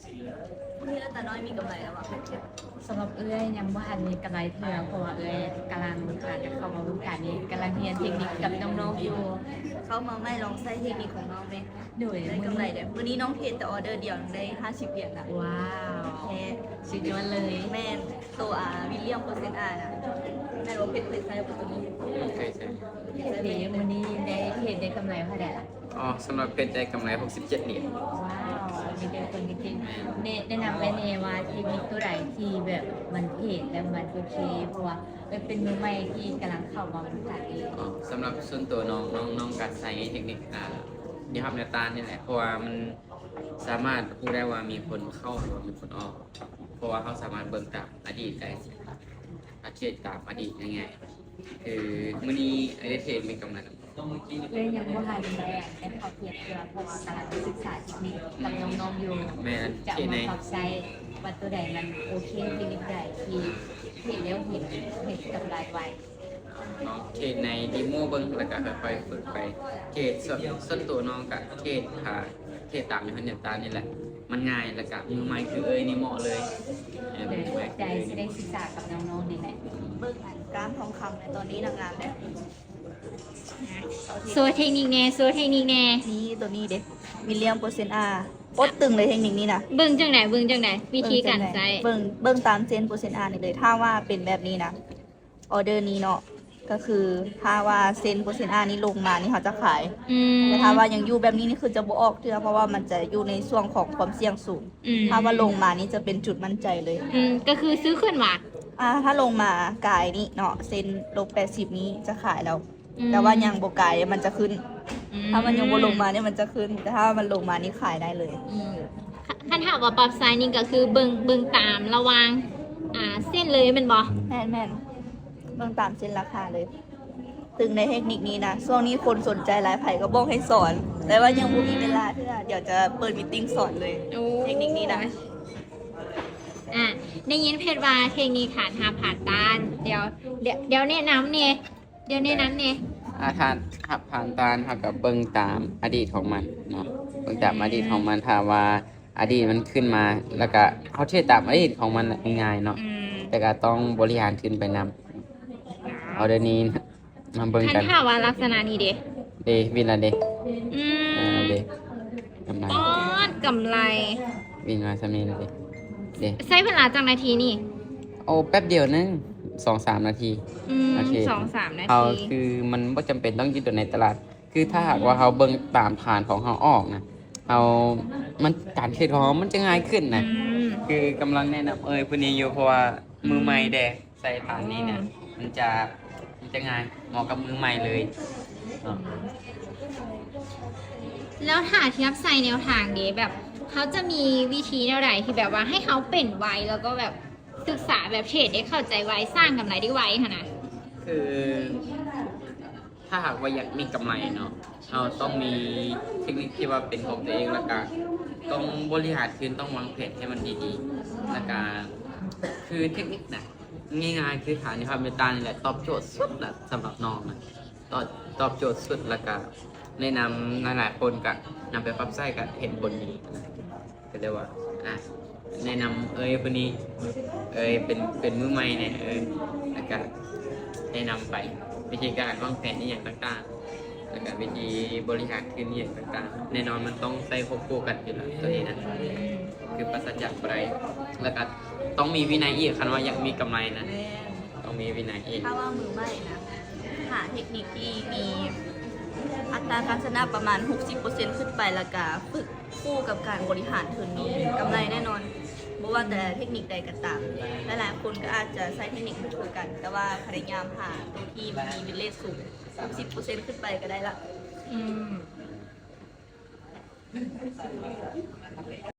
ມື້ນີ້ລາຕານ້ອຍມີກຳໄລແລ້ວບໍ່? ສຳລັບເອື້ອຍຍັງບໍ່ທັນມີກຳໄລເທື່ອ ເພາະວ່າເອື້ອຍກຳລັງ ອ່າ ຈະເຂົ້າມາວົງການນີ້ ກຳລັງຮຽນເທັກນິກກັບນ້ອງໆຢູ່. ເຂົ້າມາໃໝ່ລອງໃຊ້ເທັກນິກຂອງນ້ອງແມ່. ໂດຍ ໄດ້ກຳໄລເດ້. ມື້ນີ້ນ້ອງເທຣດແຕ່ອໍເດີດຽວໄດ້ຫ້າສິບຫຼຽນລະ. ວ້າວ ແທ້ ສຸດຍອດເລີຍ. ແມ່ນ. ໂຕ ອ່າ ວິລລຽມເປີເຊັນອານະ ແມ່ນບໍ່? ເພັດ ເພັດໃຊ້ບໍ່ໂຕນີ້? ເຄີຍໃຊ້. ເດ ມື້ນີ້ໄດ້ເທຣດໄດ້ກຳໄລເທົ່າໃດລະ? ອໍ ສຳລັບເພັດໄດ້ກຳໄລຫົກສິບເຈັດຫຼຽນ. ວ້າວ ມີແຕ່ຄົນເກັ່ງໆ. ແນະນຳໄປແດ່ວ່າເທັກນິກໂຕໃດທີ່ແບບມັນເທຣດແລ້ວມັນໂອເຄ ເພາະວ່າເປັນມືໃໝ່ທີ່ກຳລັງເຂົ້າມາວົງການນີ້. ອໍ ສຳລັບສ່ວນໂຕນ້ອງ ນ້ອງ ນ້ອງກະໃຊ້ເທັກນິກ ອ່າ ແນວຮັບແນວຕ້ານນີ້ແຫຼະ ເພາະວ່າມັນສາມາດຮູ້ໄດ້ວ່າມີຄົນເຂົ້າ ຫຼືວ່າມີຄົນອອກ ເພາະວ່າເຮົາສາມາດເບິ່ງຕາມອະດີດໄດ້. ເຮົາເທຣດຕາມອະດີດງ່າຍໆ ຄືມື້ນີ້ໄດ້ເທຣດມີກຳໄລ. ເອື້ອຍຍັງບໍ່ທັນໄດ້ ໄດ້ເຂົ້າເທຣດເທື່ອ ເພາະວ່າກຳລັງສຶກສາເທັກນິກກັບນ້ອງໆຢູ່. ແມ່ນ. ຈະເທຣດໃນ ມາປັບໃຊ້ວ່າໂຕໃດມັນໂອເຄ ເທັກນິກໃດທີ່ເທຣດແລ້ວເຫັນ ເຫັນກຳໄລໄວ. ເນາະ ເທຣດໃນເດໂມເບິ່ງ ແລ້ວກໍຄ່ອຍໆຝຶກໄປ. ເທຣດສ່ວນ ສ່ວນໂຕນ້ອງກໍເທຣດ ອ່າ ເທຣດຕາມແນວຮັບແນວຕ້ານນີ້ແຫຼະ ມັນງ່າຍ ແລ້ວກໍມືໃໝ່ຄືເອື້ອຍນີ້ເໝາະເລີຍ. ເອີ ໃຈຊິໄດ້ສຶກສາກັບນ້ອງໆນີ້ແຫຼະ. ເບິ່ງອັນກ້າມທອງຄຳໃນຕອນນີ້ນະ ງາມເດ້. ໂຊເທັກນິກແດ່ ໂຊເທັກນິກແດ່. ນີ້ ໂຕນີ້ເດ້ ວິລລຽມເປີເຊັນອາ ໂຄດຕຶງເລີຍເທັກນິກນີ້ນະ. ເບິ່ງຈັ່ງໃດ? ເບິ່ງຈັ່ງໃດ? ວິທີການໃຊ້. ເບິ່ງ ເບິ່ງຕາມເຊັນເປີເຊັນອານີ້ເລີຍ. ຖ້າວ່າເປັນແບບນີ້ນະ ອໍເດີນີ້ເນາະ ກໍຄືຖ້າວ່າເຊັນເປີເຊັນອານີ້ລົງມານີ້ ເຮົາຈະຂາຍ. ອືມ ແຕ່ຖ້າວ່າຍັງຢູ່ແບບນີ້ນີ້ ຄືຈະບໍ່ອອກເທື່ອ ເພາະວ່າມັນຈະຢູ່ໃນຊ່ວງຂອງຄວາມສ່ຽງສູງ. ອືມ ຖ້າວ່າລົງມານີ້ຈະເປັນຈຸດໝັ້ນໃຈເລີຍ. ອືມ ກໍຄືຊື້ຂຶ້ນວ່າ ອ່າ ຖ້າລົງມາກາຍນີ້ເນາະ ເຊັນລົບແປດສິບນີ້ຈະຂາຍແລ້ວ. ອືມ ແຕ່ວ່າຍັງບໍ່ກາຍມັນຈະຂຶ້ນ. ອືມ ຖ້າມັນຍັງບໍ່ລົງມານີ້ມັນຈະຂຶ້ນ ແຕ່ຖ້າມັນລົງມານີ້ຂາຍໄດ້ເລີຍ. ອືມ ຄັນ ຄັນຖ້າວ່າປັບໃຊ້ນີ້ກໍຄືເບິ່ງ ເບິ່ງຕາມລະຫວ່າງ ອ່າ ເສັ້ນເລີຍແມ່ນບໍ່? ແມ່ນໆ ເບິ່ງຕາມເສັ້ນລາຄາເລີຍ. ຕຶງໃນເທັກນິກນີ້ນະ ຊ່ວງນີ້ຄົນສົນໃຈຫຼາຍ ໃຜກໍບອກໃຫ້ສອນ ແຕ່ວ່າຍັງບໍ່ມີເວລາເທື່ອ. ດຽວຈະເປີດມີດຕິງສອນເລີຍ. ໂອ້ ເທັກນິກນີ້ນະ. ອ່າ ໄດ້ຍິນເພດວ່າເທັກນິກຫານຮັບຫານຕ້ານ. ດຽວ ດຽວ ດຽວແນະນຳແດ່ ດຽວແນະນຳແດ່. ອາ ຖ້າຮັບຫານຕ້ານ ເຮົາກໍເບິ່ງຕາມອະດີດຂອງມັນເນາະ ເບິ່ງຕາມອະດີດຂອງມັນ. ຖ້າວ່າ ອະດີດມັນຂຶ້ນມາ ແລ້ວກະເຮົາເທຣດຕາມອະດີດຂອງມັນງ່າຍໆເນາະ. ອືມ ແຕ່ກະຕ້ອງບໍລິຫານທຶນໄປນຳ. ອໍເດີນີ້ມາເບິ່ງກັນ. ຄັນຖ້າວ່າລັກສະນະນີ້ເດ? ເດ ວິນລະເດ. ອືມ ເອີ ເດ ກຳໄລ. ປອດ ກຳໄລ. ວິນມາສ່ຳນີ້ລະເດ. ເດ ໃຊ້ເວລາຈັກນາທີນີ້? ໂອ້ ແປັບດຽວໜຶ່ງ ສອງສາມນາທີ. ອືມ ໂອເຄ ສອງສາມນາທີ. ເຮົາ ຄືມັນບໍ່ຈຳເປັນຕ້ອງຢູ່ໃນຕະຫຼາດ. ຄືຖ້າຫາກວ່າເຮົາເບິ່ງຕາມຖານຂອງເຮົາອອກນະ ເຮົາ ມັນ ການເທຣດຂອງເຮົາມັນຈະງ່າຍຂຶ້ນນະ. ອືມ ຄືກຳລັງແນະນຳເອື້ອຍຜູ້ນີ້ຢູ່ ເພາະວ່າ ອືມ ມືໃໝ່ແດ່ ໃສ່ຖານນີ້ນະ ອືມ ມັນຈະ ມັນຈະງ່າຍ ເໝາະກັບມືໃໝ່ເລີຍເນາະ. ແລ້ວຖ້າທຽບໃສ່ແນວທາງເດ ແບບເຮົາຈະມີວິທີແນວໃດທີ່ແບບວ່າໃຫ້ເຮົາເປັນໄວ ແລ້ວກໍແບບສຶກສາແບບເທຣດໄດ້ເຂົ້າໃຈໄວ ສ້າງກຳໄລໄດ້ໄວຫັ້ນນະ? ຄື ຖ້າຫາກວ່າຢາກມີກຳໄລເນາະ ເຮົາຕ້ອງມີເທັກນິກທີ່ວ່າເປັນຂອງຕົວເອງ ແລ້ວກະຕ້ອງບໍລິຫານທຶນ ຕ້ອງວາງແຜນໃຫ້ມັນດີໆ ແລ້ວກະ ຄືເທັກນິກນະ ງ່າຍໆ ຄືຖານທີ່ພາບເມດຕານີ້ແຫຼະ ຕອບໂຈດສຸດລະ ສຳລັບນ້ອງນະ ຕອບ ຕອບໂຈດສຸດ ແລ້ວກະແນະນຳຫຼາຍໆຄົນກະນຳໄປປັບໃຊ້ ກະເຫັນຜົນດີ. ກໍເລີຍວ່າ ອ່ະ ແນະນຳເອື້ອຍຜູ້ນີ້ ເອື້ອຍເປັນ ເປັນມືໃໝ່ແດ່ ເອີ ແລ້ວກະແນະນຳໄປ ວິທີການວາງແຜນອີ່ຫຍັງຕ່າງໆ ແລ້ວກະວິທີບໍລິຫານທຶນອີ່ຫຍັງຕ່າງໆ. ແນ່ນອນມັນຕ້ອງໃຊ້ຄວບຄູ່ກັນຢູ່ແລ້ວ ໂຕນີ້ນະ ຄືປາສະຈາກບໍ່ໄດ້ ແລ້ວກະຕ້ອງມີວິໄນອີກ ຄັນວ່າຢາກມີກຳໄລນະ. ແມ່ນ ຕ້ອງມີວິໄນອີກ. ຖ້າວ່າມືໃໝ່ນະ ຫາເທັກນິກທີ່ມີອັດຕາການຊະນະປະມານຫົກສິບເປີເຊັນຂຶ້ນໄປ ແລ້ວກະຝຶກ ຄູ່ກັບການບໍລິຫານທຶນນີ້ກຳໄລແນ່ນອນ ບໍ່ວ່າແຕ່ເທັກນິກໃດກໍຕາມ. ຫຼາຍໆຄົນກໍອາດຈະໃຊ້ເທັກນິກບໍ່ຄືກັນ ແຕ່ວ່າພະຍາຍາມຫາໂຕທີ່ມີວິນເຣດສູງ ຫົກສິບເປີເຊັນຂຶ້ນໄປກໍໄດ້ລະ. ອືມ.